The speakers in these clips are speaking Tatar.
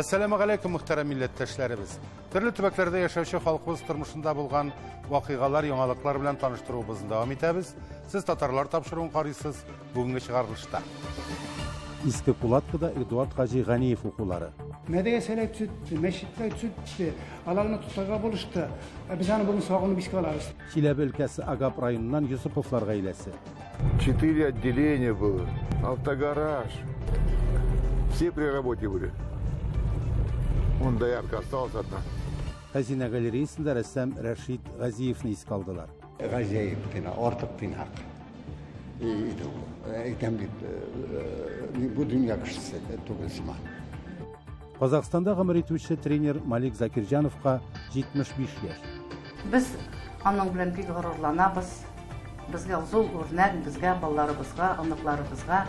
Әссәламү галәйкүм, мөхтәрәм милләттәшләребез. Төрле төбәкләрдә яшәүче халкыбыз тормышында булган вакыйгалар, яңалыклар белән таныштыруыбызны дәвам итәбез. Сез татарлар тапшыруын карыйсыз бүгенге чыгарылышта. Иске Кулаткада Эдуард Хаҗи Ганиев укулары. Мәдрәсәләр төзетте, мәчетләр төзетте, аларны тотарга булышты. Без аны бүген сагынып искә алабыз. Чиләбе өлкәсе Агап районыннан Йосыповлар гаиләсе. 4 отделения было, автогараж. Все при работе были. Вон доярка осталась одна. Хәзинә галереясында рәссам Рәшит Газиевны искә алдылар. Гаҗәеп тыйнак, артык тыйнак иде ул. Әйтәм бит, бу дөнья кешесе түгел сыман. Казахстанда гомер итүче тренер Малик Закирҗановка 75 яшь. Без аның белән бик горурланабыз. Безгә зур үрнәк, безгә, балаларыбызга, оныкларыбызга.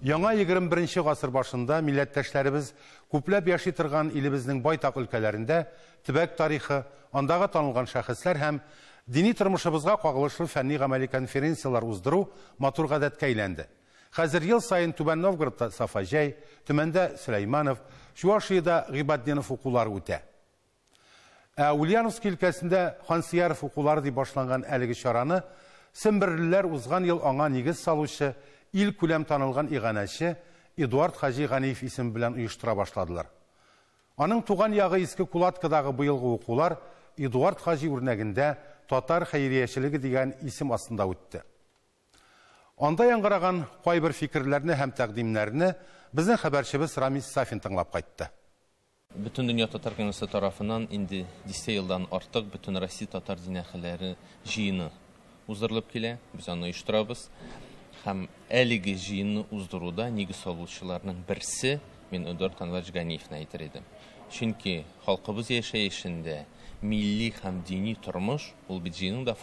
Яңа 21 гасыр башында милләттәшләребез күпләп яши торган илебезнең байтак өлкәләрендә төбәк тарихы, андагы танылган шәхесләр һәм дини тормышыбызга кагылышлы фәнни гамәли конференцияләр уздыру матур гадәткә әйләнде. Хәзер ел сайын Түбән Новгородта Сафаҗай, Төмәндә Сөләйманов, Чувашиядә Гыйбатдинов укулары үтә. Ә Ульяновск өлкәсендә Хансияров укулары дип башланган әлеге чараны Семберлеләр узган ел аңа нигез салучы, ил күләм танылган иганәче Эдуард Хаҗи Ганиев исеме белән оештыра башладылар. Аның туган ягы Иске Кулаткадагы быелгы укулар Эдуард Хаҗи үрнәгендә татар хәйриячелеге дигән исем астында үтте. Анда яңгыраган кайбер фикерләрне һәм тәкъдимнәрне безнең хәбәрчебез Рамис Сафин тыңлап кайтты. Бөтен дөнья татар конгрессы тарафыннан инде дистә елдан артык бөтен Россия татар дин әһелләре җыены уздырылып килә. Без аны оештырабыз. Һәм әлеге җыенны уздыруда нигез салучыларның берсе мин Эдуард Анварович Ганиевны әйтер идем. Чөнки халкыбыз яшәешендә милли һәм дини тормыш, ул бит җыенның да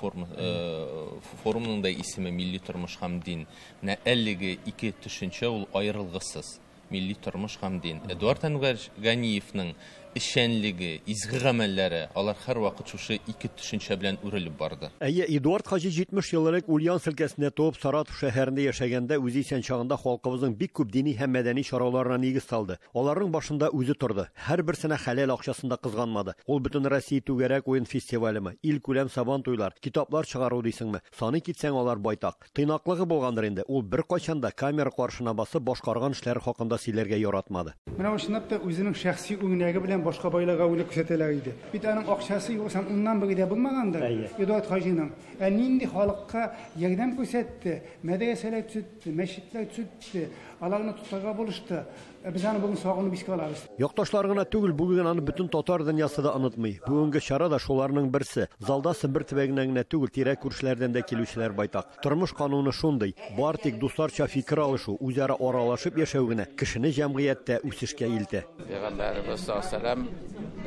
форумның да исеме милли тормыш һәм дин. Менә әлеге ике төшенчә ул аерылгысыз. Милли тормыш һәм дин. Эдуард Анварович Ганиевның эшчәнлеге, изге гамәлләре, алар һәрвакыт шушы ике төшенчә белән үрелеп барды. Әйе, Эдуард Хаҗи 70 ел элек Ульяновск өлкәсендә туып, Саратов шәһәрендә яшәгәндә үзе исән чагында халкыбызның бик күп дини һәм мәдәни чараларына нигез салды. Аларның башында үзе торды. Һәрберсенә хәләл акчасын да кызганмады. Ул бөтен Россия түгәрәк уен фестивалеме, ил күләм сабан туйлар, китаплар чыгару дисеңме? Саный китсәң алар байтак. Тыйнаклыгы булгандыр инде. Ул беркайчан да камера каршына басып башкарган эшләре хакында сөйләргә яратмады. Менә ул чынлап та үзенең шәхси үрнәге белән башка байларга үлеп күрсәтәләр иде. Бит аның акчасы юкса уннан бер дә булмагандыр. Эдуард Хаҗиның. Ә нинди халыкка ярдәм күрсәтте, мәдрәсәләр төзетте, мәчетләр төзетте, аларны тотарга булышты. Без аны бүген сагынып искә алабыз. Якташлар гына түгел, бүген аны бөтен татар дөньясы да онытмый. Бүгенге чара да шуларның берсе. Залда Сембер төбәгеннән генә түгел, тирә күршеләрдән дә килүчеләр байтак. Тормыш кануны шундый. Бар тик дусларча фикер алышу, үзара аралашып яшәү генә кешене җәмгыятьтә үсешкә илтә. Пәйгамбәребез саллаллаһу алейһи ва сәлләм,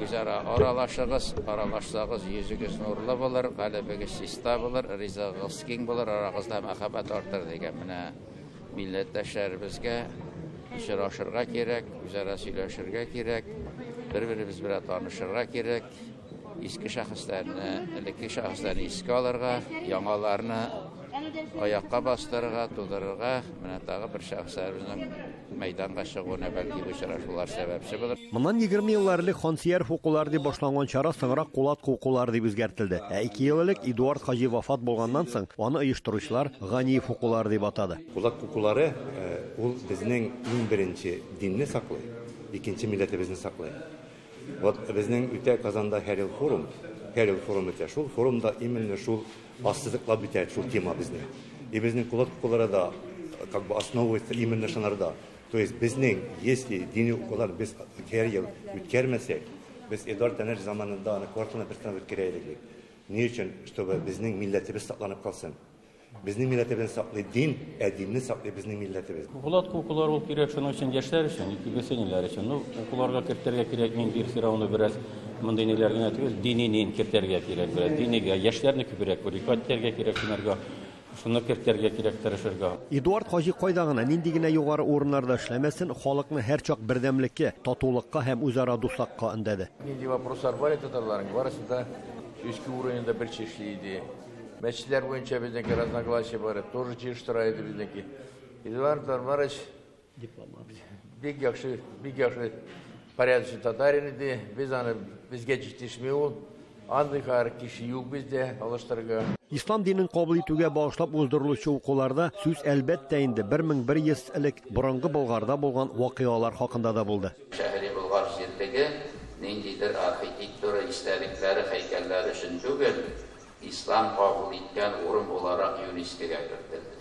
үзара аралашыгыз, аралашсагыз йөзегез нурлы булыр, калебегез чиста булыр, ризыгыгыз киң булыр, арагызда мәхәббәт артыр дигән. Менә милләттәшләребезгә очрашырга кирәк, үзара сөйләшергә кирәк, бер-беребез белән танышырга кирәк, иске шәхесләрне, элекке шәхесләрне искә алырга, яңаларны аякка бастырырга, тудырырга. Менә тагы бер шәхесләребезнең мәйданга чыгуына бәлки бу очрашулар сәбәпче булыр. Моннан 20 еллар элек Хансияров укулары дип башланган чара соңрак Кулатка укулары дип үзгәртелде. Ә 2 ел элек Эдуард Хаҗи вафат булганнан соң аны оештыручылар Ганиев укулары дип атады. Кулатка укулары ул безнең иң беренче динне саклый, икенче милләтебезне саклый. Вот безнең үтә Казанда һәр ел форум, һәр ел форум үтә. Шул форумда именно шул ассызыклап үтә шул тема безнең. И безнең Кулатка укулары да как бы основывается именно шунарда. То есть безнең, если дини укулар без һәр ел үткәрмәсәк, без Эдуард Әнәр заманында аны кварталына бер тапкыр үткәрә идек. Ни өчен? Чтобы безнең милләтебез сакланып калсын. Безнең милләтебезне саклый дин, ә динне саклый безнең милләтебез. Кулатка укулар ул кирәк шуның өчен яшьләр өчен, икегесенеләр өчен. Укуларга кертергә кирәк, мин бир все равно бераз мондый ниләр генә түгел, дини нин кертергә кирәк бераз. Динигә яшьләрне күбрәк увлекать итәргә кирәк шунарга. Шуны кертергә кирәк тырышырга. Эдуард Хаҗи кайда гына, нинди генә югары урыннарда эшләмәсен, халыкны һәрчак бердәмлеккә, татулыкка һәм үзара дуслыкка өндәде. Нинди вопрослар бар иде татарларның, барысы да өске уровеньда бер чишли иде. Мәчетләр буенча безнеке разногласия бар, тоже чиштерә иде безнеке. Эдуард Анварович Дипломат. Бик яхшы, бик яхшы порядочный татарин иде. Без аны безгә җитешми ул. Андый кеше юк бездә алыштырырга. Ислам динен кабул итүгә багышлап уздырылучы укуларда сүз әлбәттә инде 1100 элек борынгы Болгарда булган вакыйгалар хакында да булды. Шәһри Болгар җирлеге ниндидер архитектура истәлекләре, һәйкәлләре өчен түгел, ислам кабул иткән урын буларак ЮНЕСКОга кертелде.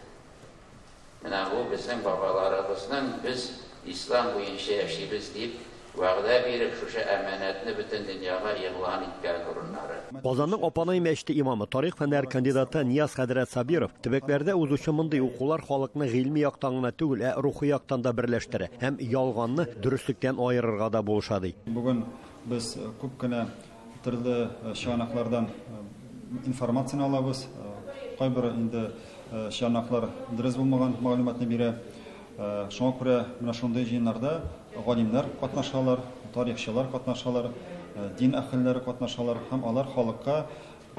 Менә бу безнең бабаларыбызның без ислам буенча яшибез дип вәгъдә биреп шушы әманәтне бөтен дөньяга игълан иткән урыннары. Казанның Апанай мәчете имамы, тарих фәннәре кандидаты Нияз хәзрәт Сабиров төбәкләрдә узучы мондый укулар халыкны гыйльми яктан гына түгел, ә рухи яктан да берләштерә һәм ялганны дөреслектән аерырга да булыша ди. Бүген без күп кенә төрле чыганаклардан информацияне алабыз. Кайбер инде чыганаклар дөрес булмаган мәгълүматны бирә. Шуңа күрә менә шундый җыеннарда галимнәр катнашалар, тарихчылар катнашалар, дин әһелләре катнашалар һәм алар халыкка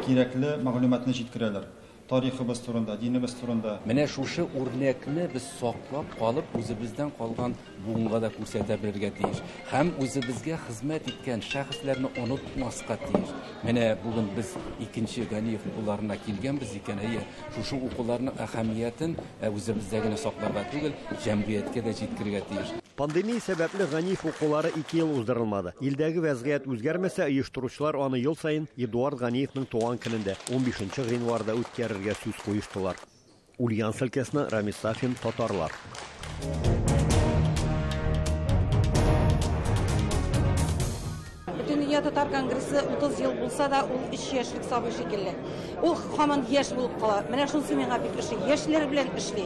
кирәкле мәгълүматны җиткерәләр. Тарихыбыз турында, динебез турында. Менә шушы үрнәкне без саклап калып, үзебездән калган буынга да күрсәтә белергә тиеш. Һәм үзебезгә хезмәт иткән шәхесләрне онытмаска тиеш. Менә бүген без икенче Ганиев укуларына килгәнбез икән, әйе, шушы укуларның әһәмиятен үзебездә генә сакларга түгел, җәмгыятькә дә җиткерергә тиеш. Пандемия сәбәпле Ганиев укулары 2 ел уздырылмады. Илдәге вәзгыять үзгәрмәсә, оештыручылар аны ел саен Эдуард Ганиевның туган көнендә 15 гыйнварда үткәрергә сүз куештылар. Ульяновск өлкәсеннән Рамис Сафин, Татарлар. Бөтендөнья татар конгрессы 30 ел булса да, ул 3 яшьлек сабый шикелле. Ул һаман яшь булып кала. Менә шунысы миңа бик ошый. Яшьләр белән эшли.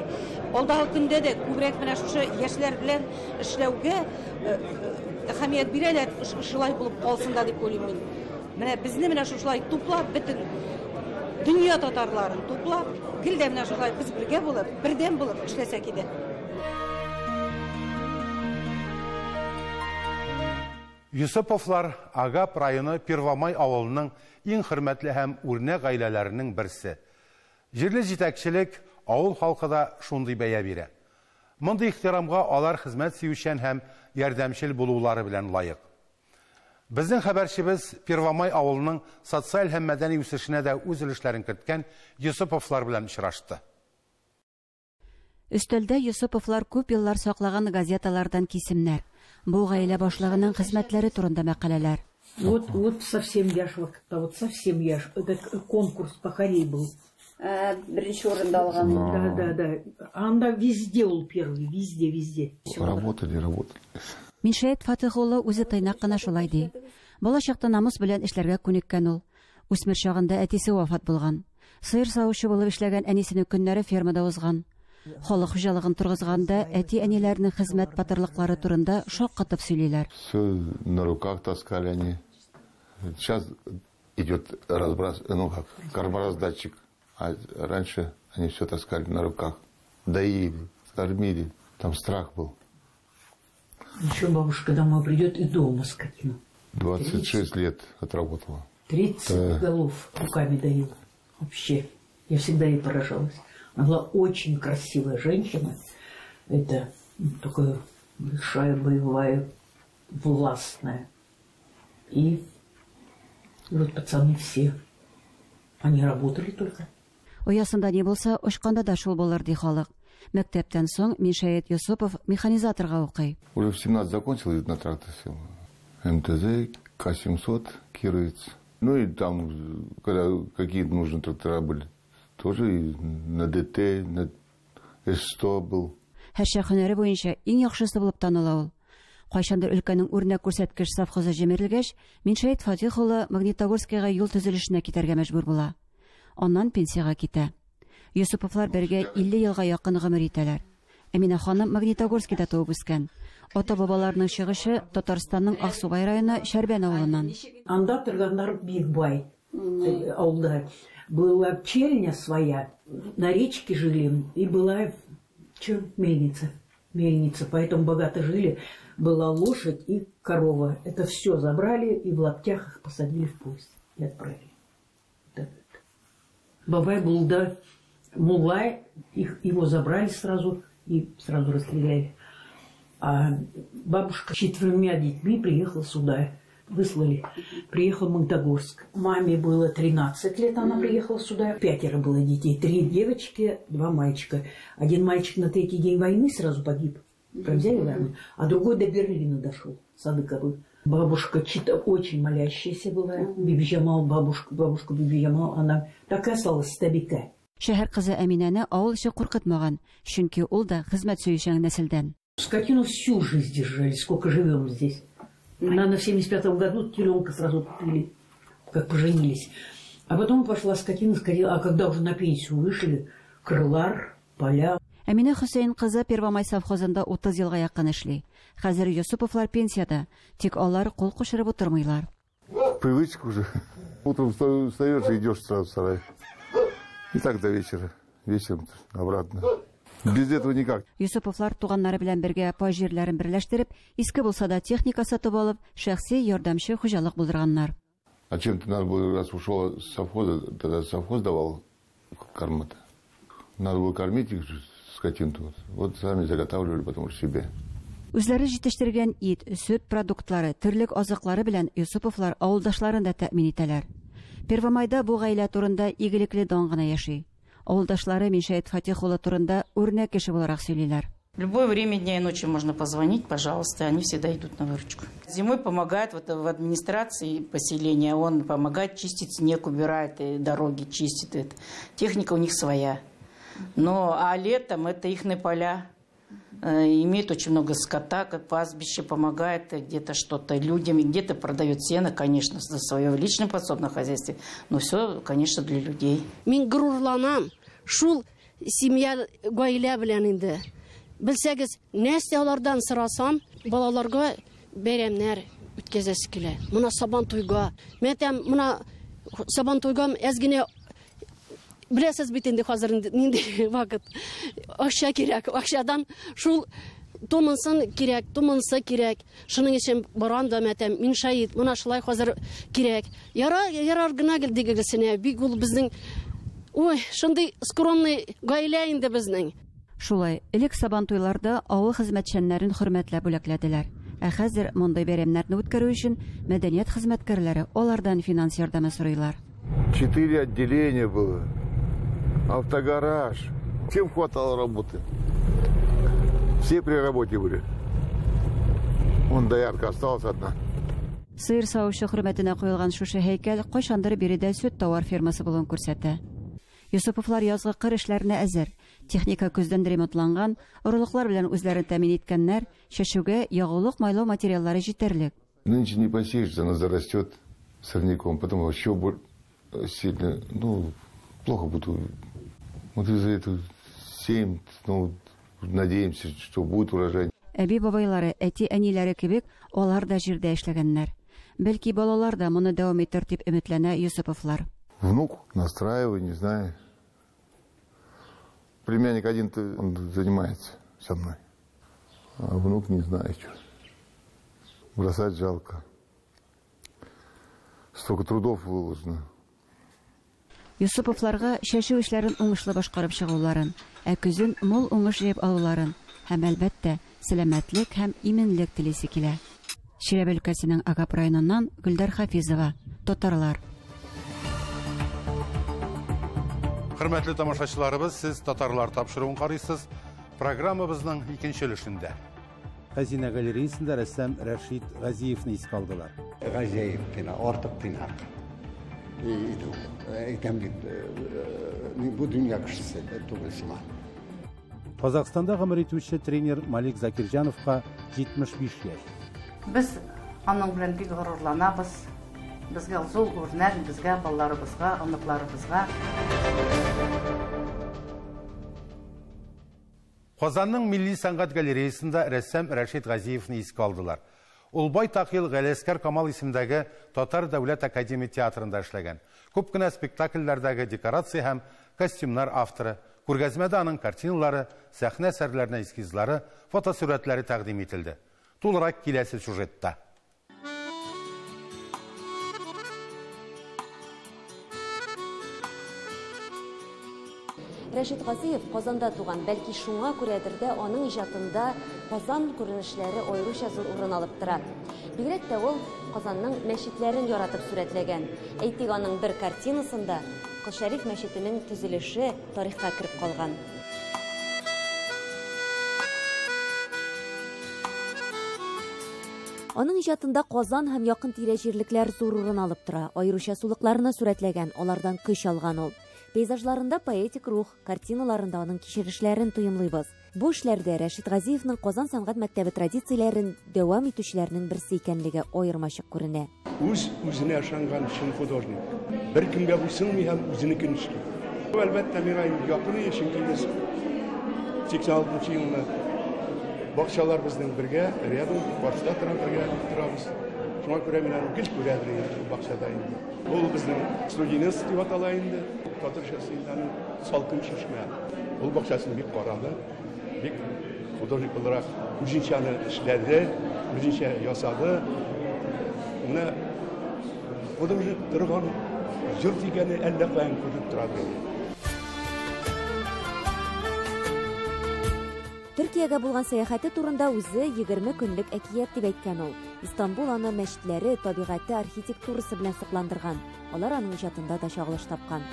Алдагы көндә дә күбрәк менә шушы яшьләр белән эшләүгә әһәмият бирәләр, шулай булып калсын да дип уйлыйм мин. Менә безне менә шушылай туплап, бөтен дөнья татарларын туплап, гел дә менә шулай без бергә булып, бердәм булып эшләсәк иде. Юсуповлар Агап районы Первомай авылының иң хөрмәтле һәм үрнәк гаиләләренең берсе. Җирле җитәкчелек авыл халкы да шундый бәя бирә. Мондый ихтирамга алар хезмәт сөючән һәм ярдәмчел булулары белән лаек. Безнең хәбәрчебез Первомай авылының социаль һәм мәдәни үсешенә дә үз өлешләрен керткән Юсуповлар белән очрашты. Өстәлдә Юсуповлар күп еллар саклаган газеталардан кисемнәр. Бу гаилә башлыгының хезмәтләре турында мәкаләләр. Вот, вот совсем яшь вакытта, вот совсем яшь. Это конкурс пахарей был. Беренче урында алган. Да, да, да. Анда везде ул первый, везде, везде. Работали, работали. Миншәет Фатих улы үзе тыйнак кына шулай ди. Бала чакта намус белән эшләргә күнеккән ул. Үсмер чагында әтисе вафат булган. Сыер савучы булып эшләгән әнисенең көннәре фермада узган. Халык хуҗалыгын торгызганда әти-әниләрнең хезмәт батырлыклары турында шаккатып сөйлиләр. Все на руках таскали они. Сейчас идет разброс, ну как, кормораздатчик. А раньше они все таскали на руках. Доили, кормили. Там страх был. Еще бабушка домой придет и дома скотину. 26 лет отработала. 30 голов руками доила. Вообще. Я всегда ей поражалась. Она была очень красивая женщина. Это такая большая, боевая, властная. И вот пацаны все, они работали только. Оясында ни булса, очканда да шул булыр, ди халык. Мәктәптән соң Миншәет Юсупов механизаторга укый. Уже в 17 закончил, и на трактор сел. МТЗ, К-700, Кировец. Ну и там, когда какие нужны трактора были, тоже и на ДТ, на С-100 был. Һәрчак һөнәре буенча иң яхшысы булып таныла ул. Кайчандыр өлкәнең үрнәк күрсәткеч совхозы җимерелгәч, Миншәет Фатих улы Магнитогорскийга юл төзелешенә китәргә мәҗбүр була. Аннан пенсиягә китә. Юсуповлар бергә 50 елга якын гомер итәләр. Әминә ханым Магнитогорскийда туып үскән. Ата-бабаларының чыгышы Татарстанның Аксубай районы Шәрбән авылыннан. Анда торганнар бик бай авылда. Была пчельня своя, на речке жили, и была чем? Мельница. Мельница, поэтому богато жили. Была лошадь и корова. Это все забрали и в лаптях их посадили в поезд и отправили. Так. Бабай был, да, мулай, их, его забрали сразу и сразу расстреляли. А бабушка с 4 детьми приехала сюда. Выслали. Приехала в Магнитогорск. Маме было 13 лет, она приехала сюда. 5 было детей. 3 девочки, 2 мальчика. Один мальчик на 3-й день войны сразу погиб. Прям взяли в армию. А другой до Берлина дошел, Садыковый. Бабушка очень молящаяся была. Бибиджамал, бабушка Бибиджамал, она так и осталась стабика. Шәһәр кызы Әминәне авыл эше куркытмаган, чөнки ул да хезмәт сөючән нәселдән. Скотину всю жизнь держали, сколько живем здесь. Она в 75-м году теленка сразу купили, как поженились. А потом пошла скотина, скотина, а когда уже на пенсию вышли, крылар, поля. Әминә Хөсәен кызы Первомай совхозында 30 елга якын эшли. Хәзер Юсуповлар пенсияда, тик алар кул кушырып утырмыйлар. Привычка уже. Утром встаешь и идешь сразу в сарай. И так до вечера. Вечером обратно. Без этого никак. Юсуповлар туганнары белән бергә пай җирләрен берләштереп, иске булса да техника сатып алып, шәхси ярдәмче хуҗалык булдырганнар. А чем-то надо было, раз ушел с совхоза, тогда совхоз давал корм-то. Надо было кормить их, скотину. Вот сами заготавливали потом уж себе. Үзләре җитештергән ит, сөт продуктлары, терлек азыклары белән Юсуповлар авылдашларын да тәэмин итәләр. Первомайда бу гаилә турында игелекле дан гына яши. Авылдашлары Миншәет Фатих улы турында үрнәк кеше буларак сөйлиләр. В любое время дня и ночи можно позвонить, пожалуйста, они всегда идут на выручку. Зимой помогает вот в администрации поселения, он помогает чистить снег, убирает, и дороги чистит. Это. Техника у них своя. Но, а летом это ихные поля. Имеют очень много скота, как пастбище, помогает где-то что-то людям, где-то продает сено, конечно, за свое в личном подсобном хозяйстве, но все, конечно, для людей. Мин горурланам, шул семья гаилә белән инде. Белсәгез, нәрсә алардан сорасам, балаларга бәйрәмнәр үткәзәсе килә. Мына Сабантуйга, мен әйтәм, мына Сабантуйга әз генә беләсез бит инде хәзер нинди вакыт. Акча кирәк, акчадан шул тумынсын кирәк, тумынсы кирәк. Шуның өчен барам да мәтәм, мин шаһит, мына шулай хәзер кирәк. Ярар, ярар гына дигәгесенә, бик ул безнең, ой, шундый скромный гаилә инде безнең. Шулай, элек Сабантуйларда авыл хезмәтчәннәрен хөрмәтләп бүләкләделәр. Ә хәзер мондый бәйрәмнәрне үткәрү өчен мәдәният хезмәткәрләре алардан финанс ярдәме сорыйлар. 4 отделения было. Автогараж. Всем хватало работы. Все при работе были. Вон доярка осталась одна. Сыер савучы хөрмәтенә куелган шушы һәйкәл кайчандыр биредә сөт товар фермасы булуын күрсәтә. Юсуповлар язгы кыр эшләренә әзер. Техника көздән ремонтланган, орлыклар белән үзләрен тәэмин иткәннәр, чәчүгә ягулык майлау материаллары җитәрлек. Нынче не посеешь, она зарастет сорняком, потом еще больше сильно, плохо будет. Вот из-за этого сеем, надеемся, что будет урожай. Әби бабайлары, әти әниләре кебек, алар да җирдә эшләгәннәр. Бәлки балалар да моны дәвам итер дип өметләнә Юсуповлар. Внук настраиваю, не знаю. Племянник один, он занимается со мной. А внук не знаю, что. Бросать жалко. Столько трудов выложено. Юсуповларга чәчү эшләрен уңышлы башкарып чыгуларын, ә көзен мул уңыш җыеп алуларын һәм әлбәттә сәламәтлек һәм иминлек телисе килә. Чиләбе өлкәсенең Агап районыннан Гөлдар Хафизова, Татарлар. Хөрмәтле тамашачыларыбыз, сез Татарлар тапшыруын карыйсыз. Программабызның икенче өлешендә. Хәзинә галереясында рәссам Рәшит Газиевны искә алдылар. Газиев кенә, артык тыйнак. Әйтәм бит, бу дөнья кешесе түгел сыман. Казахстанда гомер итүче тренер Малик Закирҗановка 75 яшь. Без аның белән бик горурланабыз. Безгә зур үрнәк, безгә, балаларыбызга, оныкларыбызга. Казанның Милли сәнгать галереясында рәссам Рәшит Газиевны искә алдылар. Ул байтак ел Галиәскәр Камал исемендәге Татар дәүләт академия театрында эшләгән. Күп кенә спектакльләрдәге декорация һәм костюмнар авторы. Күргәзмәдә аның картиналары, сәхнә әсәрләренә эскизлары, фотосурәтләре тәкъдим ителде. Тулырак киләсе сюжетта. Рәшит Газиев Казанда туган, бәлки шуңа күрәдер дә аның иҗатында Казан күренешләре аеруча зур урын алып тора. Бигрәк тә ул Казанның мәчетләрен яратып сурәтләгән. Әйтик, аның бер картинасында Кол Шәриф мәчетенең төзелеше тарихка кереп калган. Аның иҗатында Казан һәм якын-тирә җирлекләр зур урын алып тора. Аеруча сулыкларны сурәтләгән, алардан көч алган ул. Пейзажларында поэтик рух, картиналарында аның кичерешләрен тоемлыйбыз. Бу эшләрдә Рәшит Газиевның Казан сәнгать мәктәбе традицияләрен дәвам итүчеләрнең берсе икәнлеге аермачык күренә. Үз үзенә ышанган чын художник. Беркемгә буйсынмый һәм үзенекен эшли. Бу, әлбәттә, миңа инде якын иде, чөнки без 86 елны бакчалар безнең бергә, рядом, каршыда тора, бергә торабыз. Шуңа күрә мин аны гел күрәдер инде шул бакчада инде. Ул безнең Студенец дип атала инде. Татарчасы инде аның Салкын чишмә. Ул бакчасын бик карады, бик художник буларак үзенчә аны эшләде, үзенчә ясады. Менә художник торган йорт икәне әллә каян күренеп тора инде. Төркиягә булган сәяхәте турында үзе 20 көнлек әкият дип әйткән ул. Истанбул аны мәчетләре, табигате, архитектурасы белән сокландырган. Алар аның иҗатында да чагылыш тапкан.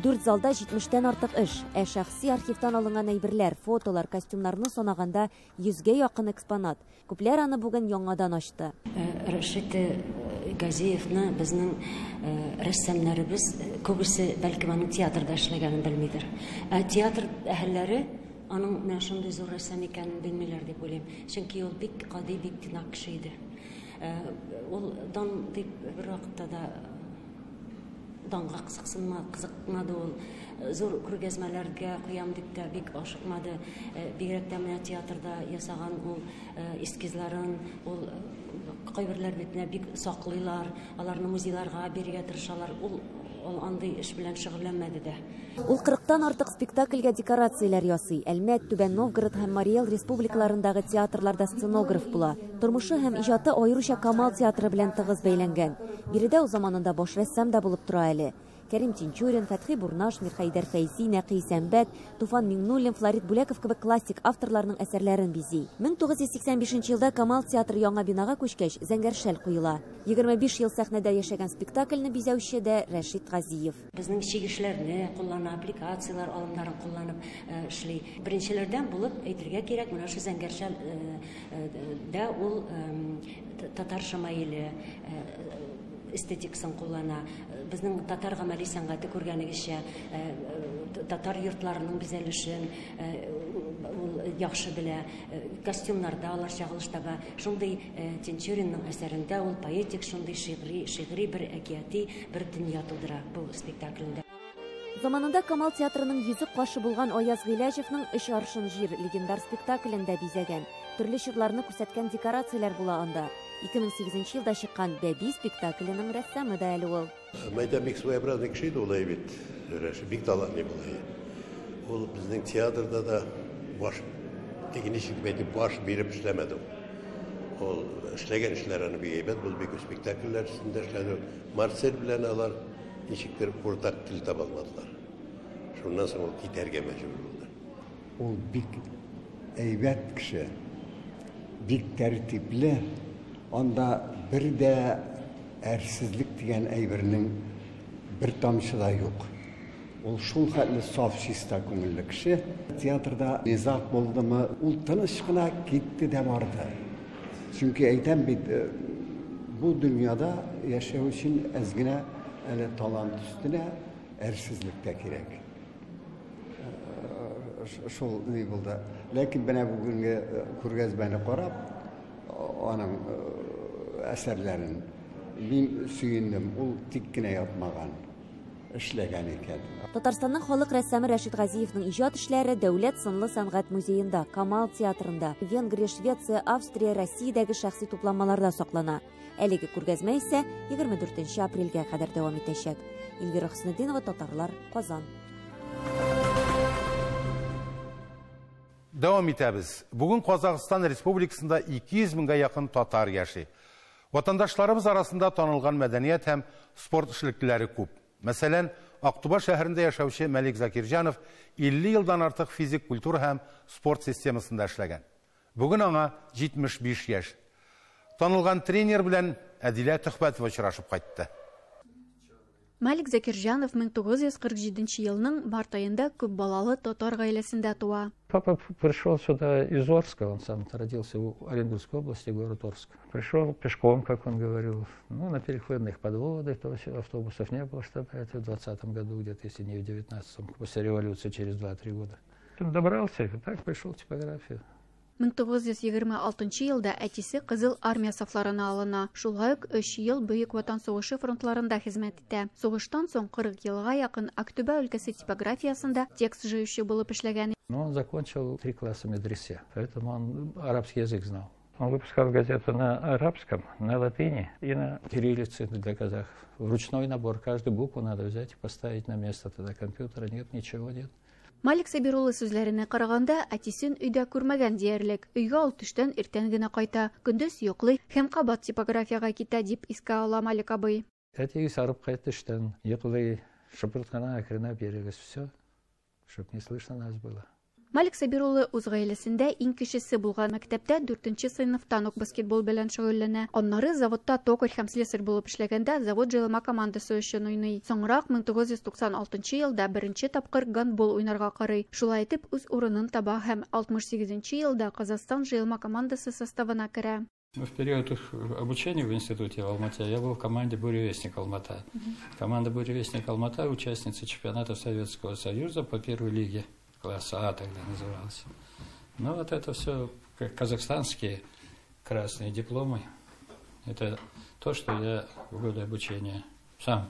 Дүрт залда 70-тән артык эш, ә шәхси архивтан алынган әйберләр, фотолар, костюмнарны санаганда 100гә якын экспонат. Күпләр аны бүген яңадан ачты. Рәшит Газиевны безнең рәссамнарыбыз күбесе бәлкем аның театрда эшләгәнен белмидер. Ә театр әһелләре аның менә шундый зур рәссам икәнен белмиләр дип уйлыйм. Чөнки ул бик гади, бик тыйнак кеше иде. Ул дан дип бер вакытта да данга кызыксынма, кызыкмады ул. Зур күргәзмәләргә куям дип тә бик ашыкмады. Бигрәк тә менә театрда ясаган ул эскизларын, ул кайберләр бит менә бик саклыйлар, аларны музейларга бирергә тырышалар. Ул андый эш белән шөгыльләнмәде дә. Ул 40-тан артык спектакльгә декорацияләр ясый. Әлмәт, Түбән Новгород һәм Марий Эл республикаларындагы театрларда сценограф була. Тормышы һәм иҗаты аеруча Камал театры белән тыгыз бәйләнгән. Биредә ул заманында баш рәссам да булып тора әле. Кәрим Тинчурин, Фәтхи Бурнаш, Мирхәйдәр Фәйзи, Нәкый Исәнбәт, Туфан Миңнуллин, Флорид Бүләков кебек классик авторларның әсәрләрен бизи. 1985 елда Камал театры яңа бинага күчкәч, Зәңгәр шәл куела. 25 ел сәхнәдә яшәгән спектакльне бизәүче дә Рәшит Газиев. Безнең чигешләрне куллана, аппликацияләр алымнарын кулланып эшли. Беренчеләрдән булып әйтергә кирәк, менә шу Зәңгәр шәл дә ул татар шамаиле эстетикасын куллана. Безнең татар гамәли сәнгате күргәнегезчә, татар йортларының бизәлешен ул яхшы белә. Костюмнарда алар чагылыш таба. Шундый Тинчуринның әсәрендә ул поэтик, шундый шигъри бер әкияти бер дөнья тудыра бу спектаклендә. Заманында Камал театрының йөзек кашы булган Аяз Гыйләҗевның Өч аршын җир легендар спектаклен дә бизәгән. Төрле чорларны күрсәткән декорацияләр була анда. 2008 елда чыккан Бәби спектакленең рәссамы да әле ул. Мәйдан бик своеобразный кеше иде ул бит. Рәшит бик талантлы була. Ул безнең театрда да баш, теге ничек дип әйтим, баш биреп эшләмәде ул. Ул эшләгән эшләр аны бик әйбәт булды, бик спектакльләр өстендә эшләде. Марсель белән алар ничектер уртак тел таба алмадылар. Шуннан соң ул китәргә мәҗбүр булды. Ул бик әйбәт кеше, бик тәртипле. Анда бер дә әрсезлек дигән әйбернең бер тамчы да юк. Ул шул хәтле саф, чиста күңелле кеше. Театрда низаг булдымы, ул тыныч кына китте дә барды. Чөнки әйтәм бит, бу дөньяда яшәү өчен әз генә әле талант өстенә әрсезлек тә кирәк. Шул ни булды. Ләкин менә бүгенге күргәзмәне карап, аның әсәрләрен мин сөендем. Ул тик кенә ятмаган, эшләгән икән. Татарстанның халык рәссамы Рәшит Газиевның иҗат эшләре Дәүләт сынлы сәнгать музеенда, Камал театрында, Венгрия, Швеция, Австрия, Россиядәге шәхси тупланмаларда саклана. Әлеге күргәзмә исә 24 апрельгә кадәр дәвам итәчәк. Эльвира Хөснетдинова, Татарлар, Казан. Дәвам итәбез. Бүген Казахстан Республикасында 200 меңгә якын татар яши. Ватандашларыбыз арасында танылган мәдәният һәм спорт эшлеклеләре күп. Мәсәлән, Актуба шәһәрендә яшәүче Мәлик Закирҗанов 50 елдан артык физик культура һәм спорт системасында эшләгән. Бүген аңа 75 яшь. Танылган тренер белән Әдилә Төхбәтова очрашып кайтты. Малик Закирҗанов 1947 елның март аенда күп балалы татар гаиләсендә туа. Папа пришел сюда из Орска, он сам родился в Оренбургской области, город Орск. Пришел пешком, как он говорил, ну, на переходных подводах, то есть автобусов не было, что это в 20 году где-то, если не в 19-м, после революции через 2-3 года. Он добрался, и так пришел в типографию. 1926 елда әтисе Кызыл армия сафларына алына. Шулай ук 3 ел Бөек Ватан сугышы фронтларында хезмәт итә. Сугыштан соң 40 елга якын Актүбә өлкәсе типографиясендә текст җыючы булып эшләгән. Но он закончил 3 класса медресе, поэтому он арабский язык знал. Он выпускал газету на арабском, на латыни и на кириллице для казахов. Ручной набор, каждую букву надо взять и поставить на место. Тогда компьютера нет, ничего нет. Малик Сабир улы сүзләренә караганда, әтисен өйдә күрмәгән диярлек. Өйгә ул төштән иртән генә кайта, көндез йоклый һәм кабат типографиягә китә, дип искә ала Малик абый. Әтигез арып кайтты эштән, йоклый, шыпырт кына әкренләп йөрегез, все, чтоб не слышно нас было. Малик Сабир улы үз гаиләсендә иң кечесе булган. Мәктәптә 4 сыйныфтан ук баскетбол белән шөгыльләнә. Аннары заводта токарь һәм слесарь булып эшләгәндә завод җыелма командасы өчен уйный. Соңрак 1996 елда беренче тапкыр гандбол уйнарга карый. Шулай итеп үз урынын таба һәм 68 елда Казахстан җыелма командасы составына керә. В период их обучения в институте в Алмате я был в команде «Буревестник Алмата». Команда «Буревестник Алмата» участница чемпионата Советского Союза по первой лиге. Класса А тогда назывался. Но вот это все казахстанские красные дипломы. Это то, что я в годы обучения сам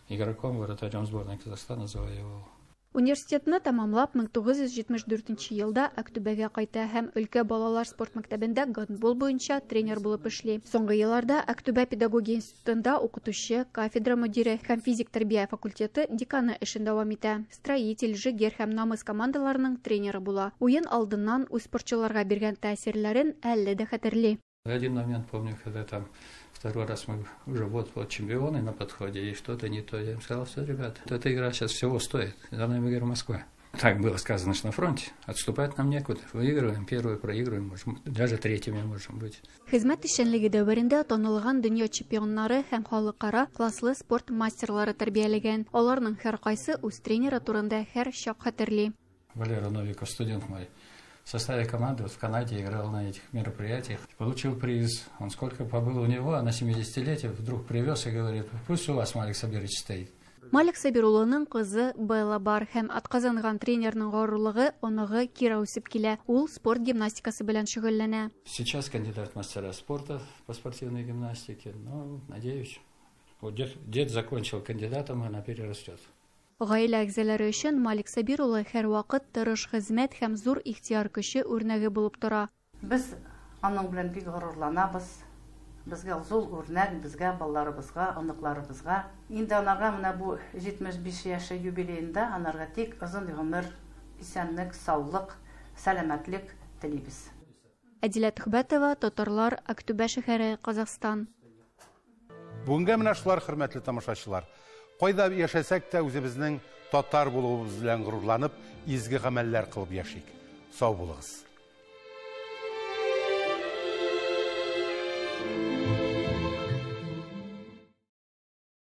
игроком, вратарем сборной Казахстана завоевал. Университетны тәмамлап 1974 елда Актүбәгә кайта һәм өлкә балалар спорт мәктәбендә гандбол буенча тренер булып эшли. Соңгы елларда Актүбә педагогия институтында укытучы, кафедра мөдире һәм физик тәрбия факультеты деканы эшен дәвам итә. Строитель, Жигер һәм Намыс командаларының тренеры була. Уен алдыннан үз спортчыларга биргән тәэсирләрен әле дә хәтерли. Один момент помню, когда там второй раз мы уже вот-вот чемпионы на подходе, и что-то не то. Я им сказал, все, ребят, эта игра сейчас всего стоит. За нами игра Москва. Так было сказано, что на фронте. Отступать нам некуда. Выигрываем, первую проигрываем, можем, даже третьими можем быть. Хезмәт эшчәнлеге дәверендә танылган дөнья чемпионнары һәм халыкара класслы спорт мастерлары тәрбияләгән. Аларның һәркайсы үз тренеры турында һәр чак хәтерли. Валера Новиков, студент мой, в составе команды вот в Канаде играл на этих мероприятиях. Получил приз. Он сколько побыл у него, а на 70-летие вдруг привез и говорит, пусть у вас Малик Сабирович стоит. Малик Сабир улының кызы Белла бар һәм атказанган тренерның горурлыгы оныгы Кира үсеп килә. Ул спорт гимнастикасы белән шөгыльләнә. Сейчас кандидат в мастера спорта по спортивной гимнастике, но, надеюсь, вот дед закончил кандидатом, она перерастет. Гаилә әгъзалары өчен Малик Сабир улы һәрвакыт тырыш хезмәт һәм зур ихтыяр көче үрнәге булып тора. Без аның белән бик горурланабыз. Безгә зур үрнәк, безгә, балаларыбызга, оныкларыбызга. Инде анарга менә бу 75 яше юбилеенда анарга тик озын гомер, исәнлек, саулык, сәламәтлек телибез. Әдилә Төхбәтова, Татарлар, Актүбә шәһәре, Казахстан. Бүгенгә менә шулар, хөрмәтле тамашачылар. Кайда яшәсәк тә үзебезнең татар булуыбыз белән горурланып, изге гамәлләр кылып яшик. Сау булыгыз.